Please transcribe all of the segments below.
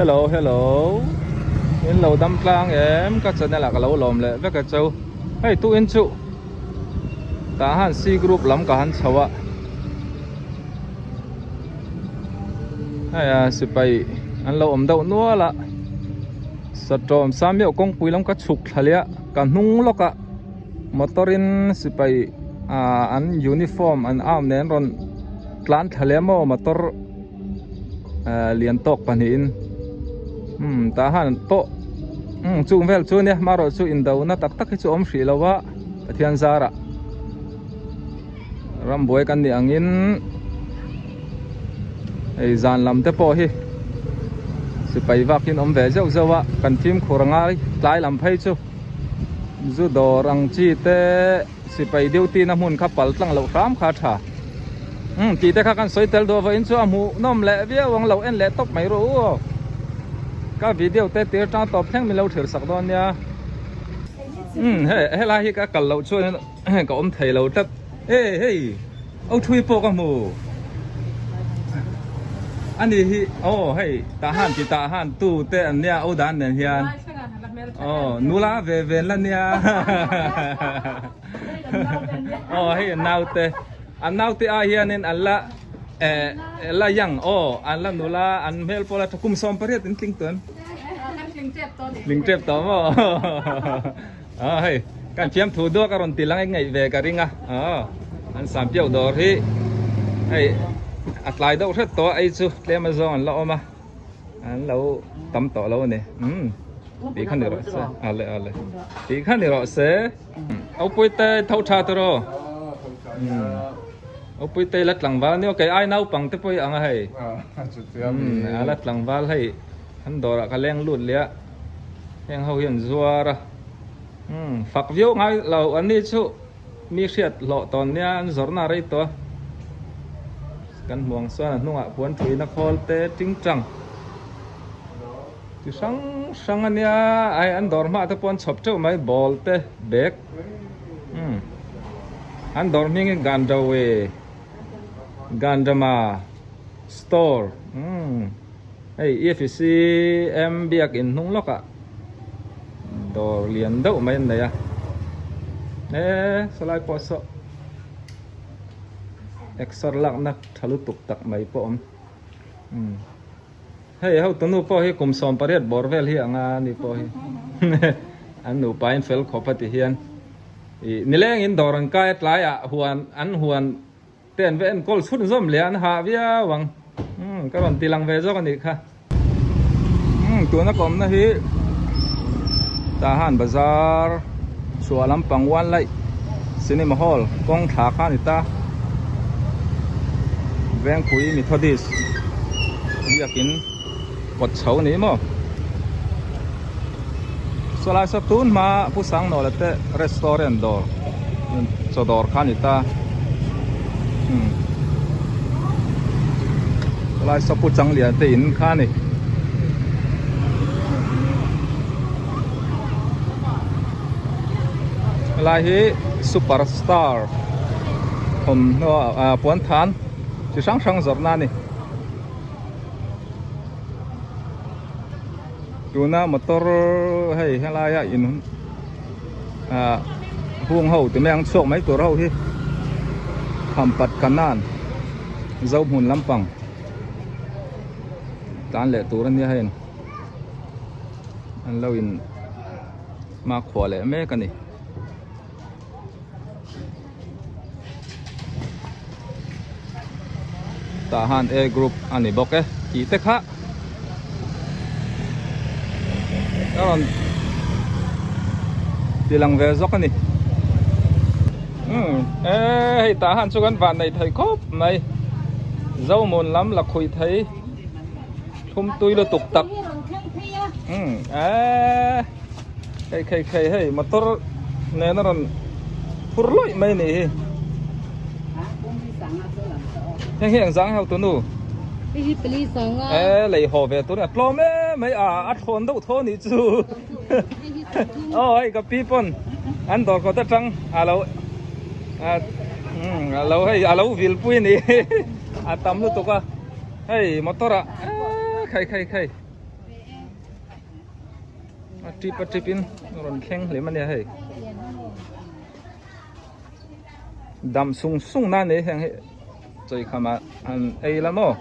Hello hello in lo dam tlang em ka channel ah ka lo lawm leh vek a chau hei tu in chu tah han C group lam ka han chho a hei a sipai an lo awm deuh nual a satawm samiau kawngpui lam ka chhuk thla leh a ka hnung lawk a motor in sipai ah an uniform an arm nen rawn tlan thla leh maw motor. Lian tawk pahnihin umm tah han pawh umm chung vel chu nia hmarawh chu indona tak tak hi chu awm hrih lo a Pathian zarah rambuai kan nih angin hei zan lam te pawh hi sipai vakin awm ve zeuh zeuh a kan fimkhur angai tlai lam phei chu zu dawr ang chi te. Sipai duty na hmun kha pal tlang loh hram kha a tha. Umm tih te kha kan sawi tel duh vawiin chu a hmuh nawm leh viau ang lo en leh tawp mai rawh u aw. Ka video te tir tang tawp thleng min lo thlir sak dawn nia. Umm hei helai hi ka kal loh chuan ka awm thei lo tlat. Hey hei au thui pawh ka hmu. Ani hi aw hei tah han ti tah han tu te an nia au dan nen hian. Aw nula ve ven la nia aw hei an naute an naute ah hianin an la eh la young aw an la nula an hmel pawh la tha kum 18 in tling tawh em tling tep tawh maw aw hei kan thiam thu duak a rawn ti lang ngaih ve ka ring a aw an sam piau dawr hi hei a tlai deuh hret tawh a ei chu tlem azawng an la awm a. An lo tam tawh lo a ni. Umm tih kha ni rawh se. Ale ale. Tih kha ni rawh se. Opui te tho tha te rawh. Umm Opui te la tlangval ania kei ai naupang te pawh hi ang a hei. Umm a la tlangval hei an dawrah ka leng lut leh a. Heng ho hi an zuar a. Umm fak viau ngai lo an ni chu. Mi hriat hlawh tawn nia an zawrhna a rei tawh a, kan hmuh ang chuan a hnungah puan thuina khawl te ting tang chi hrang hrang a nia ai an dawr hmaah te pawh an chhawp teuh mai ball te bag umm an dawr hming hi Gandawe Gandama store umm hei EFCM biakin hnung lawkah. Dawr lian deuh mai an nei a e sawlai pawh saw exer lakna tha lutuk tak mai pawh awm umm hei ho tunu pawh hi kum 18 bawr vel hi anga ni pawh hi an nupa in fel khawp a ti hian ih nileng in dawr an kai a tlaiah huan an huan te an va enkawl chhun zawm leh a an hah viau ang umm ka rawn ti lang ve zawk a nih kha umm tuna ka awmna hi Tahan bazar chhuah lampang one light cinema hall kawng thla kha a ni ta Vengpui Methodist biakin kawt chho a ni maw sawlai saw tun hma Pu Sangnawla te restaurant dawr chaw dawr kha a ni ta umm sawlai saw Pu Changlian te in kha a ni. Helai hi super star thawmhnaw ah puanthan chi hrang hrang zawrhna a ni. Tuna motor hei helaia in ah hung ho ti mai ang chhuak mai tur ho hi khampat kanan Zohmun lampang tlan leh tur ania hei an lo in hmakhua leh mek a ni. Tah han A group a ni bawk e tih te kha a rawn ti lang ve zawk a ni umm e hei tah han chu kan van nei thei khawp mai Zohmun lam la khuih thei thlum tui lutuk tak umm e. Hei khei khei hei motor nen a rawn phur lawih mai a nih hi. Heng hi eng zang heuh tunu? Hei hi pali sang a. E lei haw ve tur a tlawm em mai a a thawn deuh thaw nih chu. Aw hei ka pi pawn an dawr kawt atang a lo a lo hei a lo vil pui a nih a tam lutuk a hei motor ah e khai khai khai. A trip a trip in rawn thleng hle mai a nia hei. Dam sung sung na nei heng hi chawi kham ah han ei la maw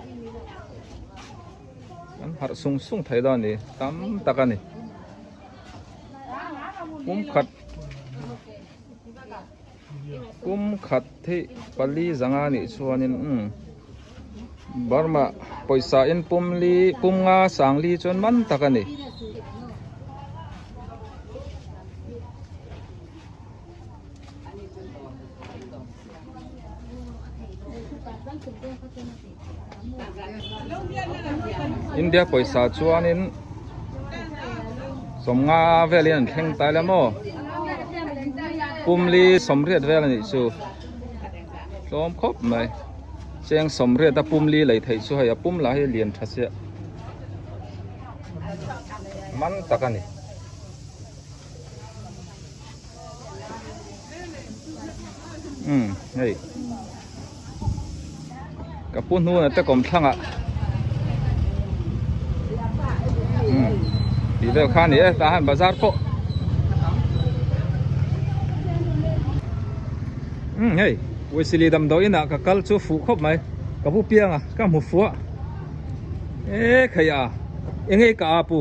an harh sung sung thei dawn a ni tam tak a ni pum khat pum khat hi pali zanga nih chuanin umm Burma pawisa in pum li pum nga sang li chuan man tak a ni. India pawisa chuanin sawmnga velin an thleng ta ila maw pumli sawmriat vel a nih chu tlawm khawp mai cheng sawmriat a pumli lei theih chu hei a pum lah hi lian tha sia man tak a ni. Umm hei ka pu hnuna te kawm thlangah umm tih vel kha a ni e tah hian bazar pawh umm hei Wesley damdawi inah ka kal chu fuh khawp mai ka pu pianga ka hmu fuh a e khai a eng nge ka a pu.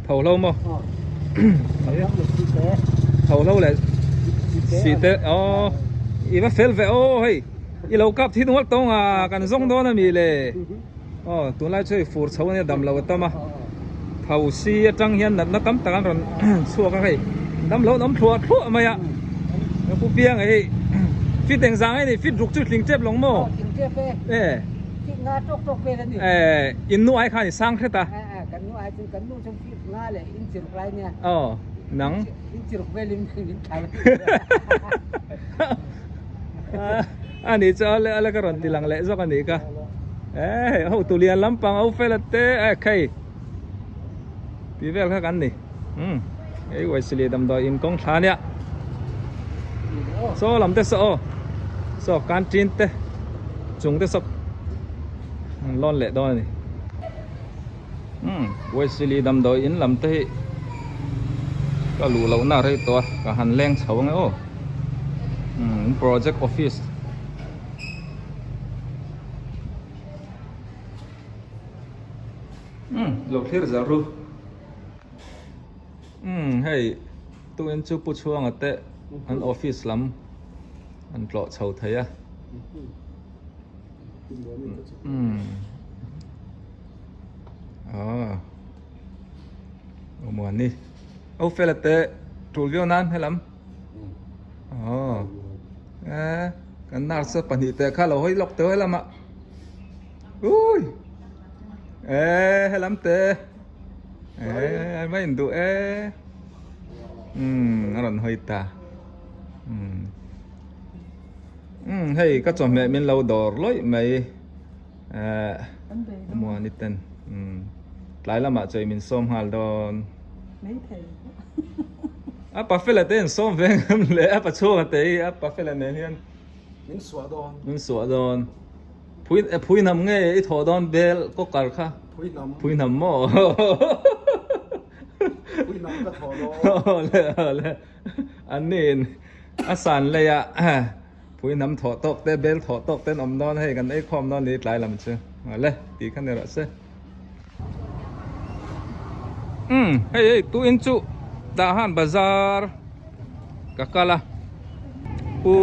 Tho hlo maw? Tho hlo leh si te aw i va fel ve aw hei i lo kap thi nual tawng a kan zawng dawn a mi le aw tunlai chu hei fur chho ania dam lo a tam a tho si atang hian natna tam tak an rawn chhuak a hei dam lo an awm thluah thluah mai a ka pu piang a hei fit engzang nge ni fit ruk chu tling tep lawng maw e. Nga tawk tawk vel a ni. Eh, in nu ai khan i sang hret a. Eh, eh, kan nu ai chu kan nu chuan fit nga leh in chiruk lai nia. Aw, nang. In chiruk velin min thal. A ni chu ale ale ka rawn ti lang leh zawk a ni ka. Eh, ho tulian lampang au fel a te eh khei. Ti vel kha kan ni. Umm, hei Wesley damdawi in kawng thla ania. Saw lam te saw aw. Saw canteen te chung te saw an lawn leh dawn a ni. Umm, Wesley damdawi in lam te hi ka luh loh na rei tawh a, ka han leng chho ange aw. Umm, project office. Umm, lo thlir zel ru. Umm hei tuin chu pu chhuanga te an office lam an tlawh chho thei a umm aw awmuani au fela te tul viau nan helam aw e kan nurse pahnih te kha lo hawi lawk teuh helama ui e helam te. Ê, mai in duh e. Umm, a rawn hawi ta. Umm. Umm, hei ka chawhmeh min lo dawr lawih mai. Eh, muani ten. Umm. Tlai lamah chawi min sawm nghal dawn. A pa fela te in sawm ve ngam le, a pa chhunga te hi a pa fela nen hian. Min suah dawn. Min suah dawn. Phui phui hnam nge i thawh dawn bel kawkar kha? Phui hnam. Phui hnam maw? Phui hnam ka thawh dawn. Aw le aw le. An niin a san lei a phui hnam thawh tawk te bel thawh tawk te an awm dawn hei kan ei khawm dawn ni tlai lam chu. Aw le tih kha ni rawh se. Umm hei hei tuin chu tah han bazar ka kal a pu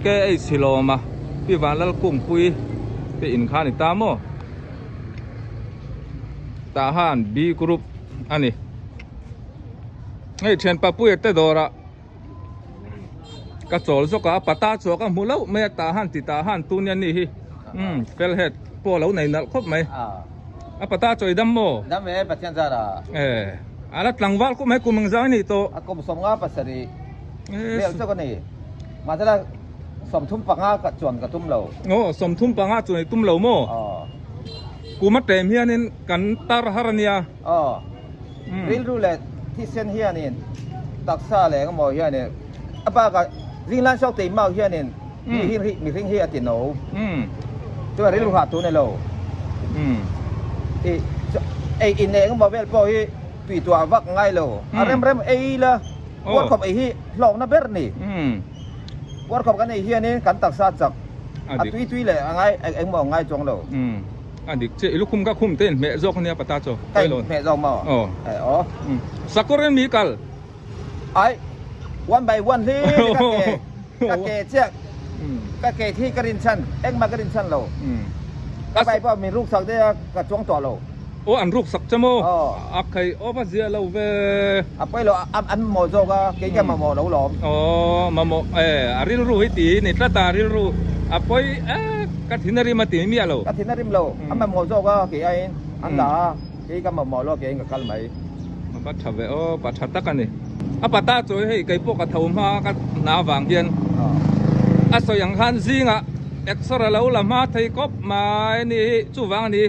KH Lawma pi Vanlalkungpui te in kha a ni ta maw tah han B group a ni hei thianpa puia te dawrah ka chawl zawk a pata chu ka hmu loh mai a tah han ti tah han tun hian ni hi umm fel het pawh a lo nei nalh khawp mai a pata chawi dam maw dam e pathian zar a e a la tlangval khawp mai kum engzang a nih tawh a kum sawmnga pasarih vel chauh a ni mahse la 35 ka chuan ka tum lo aw 35 chuan i tum lo maw kum a tlem hianin kan tar har a nia aw Rilru leh thisen hianin taksa leh engemaw hianin a bakah zinglan sawk tei mau hianin mi hi mihring hi a ti no. Chuan rilru hah tur ni lo. I ei in leh engemaw vel pawh hi. Tui tuah vak ngai lo. A rem rem ei la. Puar khawp ei hi hlawkna ber ni. Puar khawp kan ei hianin kan taksa chak a tui tui leh a ngai engmaw ngai chuang lo. A dik chiah i lukhum ka khum te in hmeh zawk ania pata chaw. Ka in hmeh zawk maw? Aw. Sakawr in mi kal. Ai one by one hli ka ke ka ke chiah ka ke thi ka rin chhan engmah ka rin chhan lo. Ka bai pawh min ruk sak daih a ka chuang tawh lo. Aw an ruk sak che maw? A khai aw va zia lo ve. A pawi lo an mamawh zawk a kei ka mamawh lo lawm. Aw mamawh e a rilru hi ti ni tlat a rilru a pawi e ka thin a rim a ti miah lo. Ka thin a rim lo a mamawh zawk a kei aiin an la a kei ka mamawh lo keiin ka kal mai. A va tha ve aw pa tha tak a ni. A pata chawi hei kei pawh ka tho hma ka hna vang hian a sawi ang khan zingah exer a lo la hma thei kawp mai a ni hi chuvang a ni.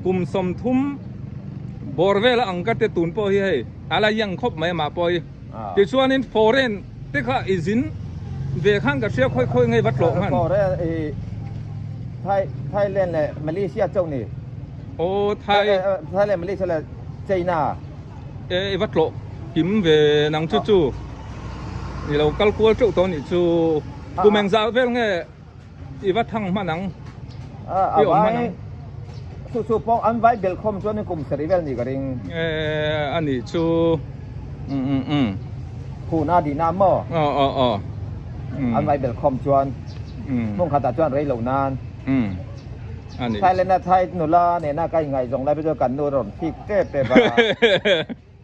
Kum 30 bawr vel a ang ka te tun pawh hi hei a la young khawp mai amah pawh hi. Tichuanin foreign te kha i zin ve khan ka hria khawi khawi ngei va tlawh hman. Foreign i Thai Thailand leh Malaysia chauh ni. Aw Thai Thailand Malaysia leh China. E i va tlawh kim ve nang chu chu i lo kal kual teuh tawh nih chu kum engzah vel nge I va thang hman ang. I awm hman ang. Chu chu pawh an vai belh khawm chuan kum sarih vel ni ka ring. E a nih chu. Um um um. Phun a dihna maw? Aw aw aw. An vai belh khawm chuan hmun khatah chuan rei lo nan. Um. A nih. Thailand a Thai nula nena ka ingaihzawng lai pawh chuan kan nu a rawn thik tep tep a.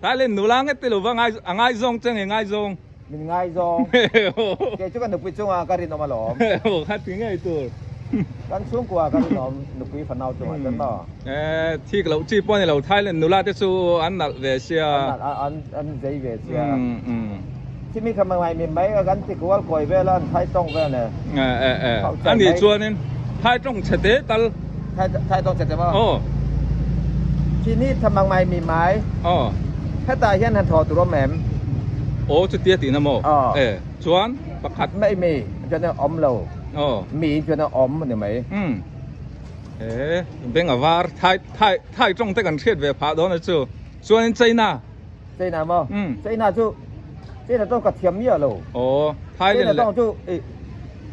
Thailand nula nget te lo va a ngaizawng che nge ngaizawng? Min ngaizawng. Kei chu ka nupui chungah ka rinawm alawm. Aw kha ti ngei tur. Kan chhungkua ka rinawm nupui fanau chungah chuan maw. Eh thik loh chi pawh a ni lo Thailand nula te chu an nalh ve sia. An nalh an zei ve sia. Thimi kha mangai mi mai a kan ti kual kawi vel a an thai tawng vel e. Eh eh eh a nih chuanin thai tawng chhe te tal. Thai tawng chhe te maw? Aw. Chini tha mangai mi mai. Aw. Hetah hian han thaw tur awm em? Aw chutia tihna maw? Aw. E chuan pakhat. Mai mi chuan a awm lo. Aw. Mi chuan a awm a ni mai. Umm. E beng a var thai thai thai tawng te kan hriat ve phah dawn a chu. Chuanin China. China maw? Umm. China chu China tawng ka thiam miah lo. Aw Thailand China tawng chu i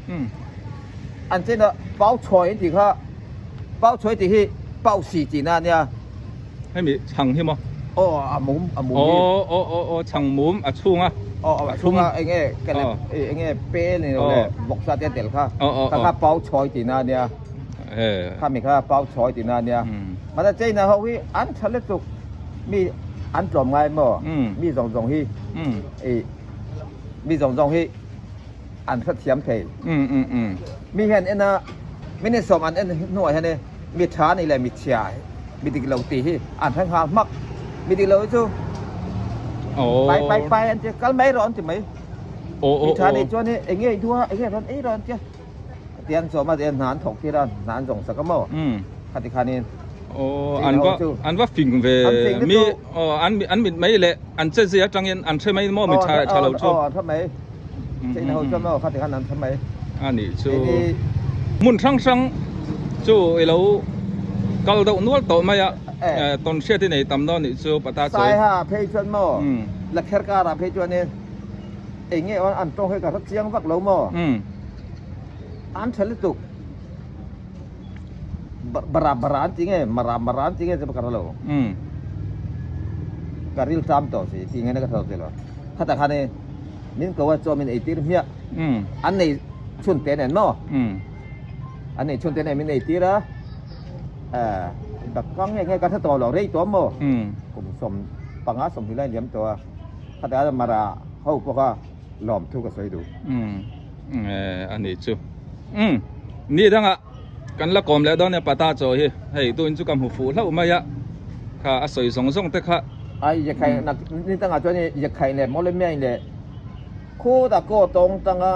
Umm. An China pau chhuai an tih kha pau chhuai tih hi pau si tihna a nia. Hemi chhang hi maw? Aw a mum a mum hi. Aw aw aw aw chhang mum a chhung a. Aw a chhung a eng nge ka le eng nge pe ni lo le vawksa te a tel kha. Aw aw Kha kha pau chhuai tihna a nia. Kha mi kha pau chhuai tihna a nia. Mahse China ho hi an tha lutuk mi an tlawm ngai maw mi zawng zawng hi i mi zawng zawng hi an hrethiam thei. Mi hian en a minute 10 an en hnuah hian mi tha nih leh mi chhia mi dik lo tih hi an hre nghal hmak. Mi dik lo hi chu pai pai pai an ti kal mai rawh an ti mai. Mi tha nih chuan eng nge i duh a eng nge rawn ei rawh an tia. Tiang chawm a hna an thawk tir a hna an zawng sak a maw khati khanin. Aw an va an va fing ve mi aw an an mit mai leh an che zia atangin an hre mai maw mi tha leh tha lo chu. Aw an hre mai China ho chuan maw khati khan an hre mai. A nih chu hmun hrang hrang chu i lo kal deuh nual tawh mai a tawn hriat i nei tam dawn nih chu pata chawi. Saiha phei chuan maw Lakher karah phei chuanin Eng nge aw an tawng hi ka hre chiang vak lo maw? An tha lutuk. Bara bara an ti nge mara mara an ti nge chu ka hre lo. Ka ril tam tawh si ti nge na ka hre lo. Khatah khan i min ko a chaw min ei tir hmiah. An nei chhun te nen maw? An nei chhun te nen min ei tir a. Bakang nge nge ka hre tawh lo rei tawh maw? Kum 15 20 lai liam tawh a. Khatah mara Ho pawh kha lawm thu ka sawi duh. Umm a nih chu. Umm ni dangah kan la kawm leh dawn nia pata chaw hi hei tuin chu ka hmu fuh hlauh mai a kha a sawi zawng zawng te kha. Ai yakhai nak ni dangah chuan yakhai leh mawlemiang leh khutah kaw tawng tanga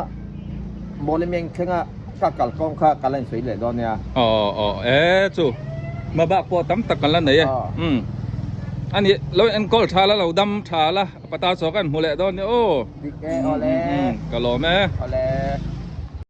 mawlemiang thlenga ka kal kawng kha ka la insawi leh dawn nia. Aw aw e chu hmabak pawh tam tak kan la nei e. Umm a nih lo enkawl tha la lo dam tha la. Pata chaw kan hmu leh dawn nia aw. Dik e awle. Ka lawm e. Awle.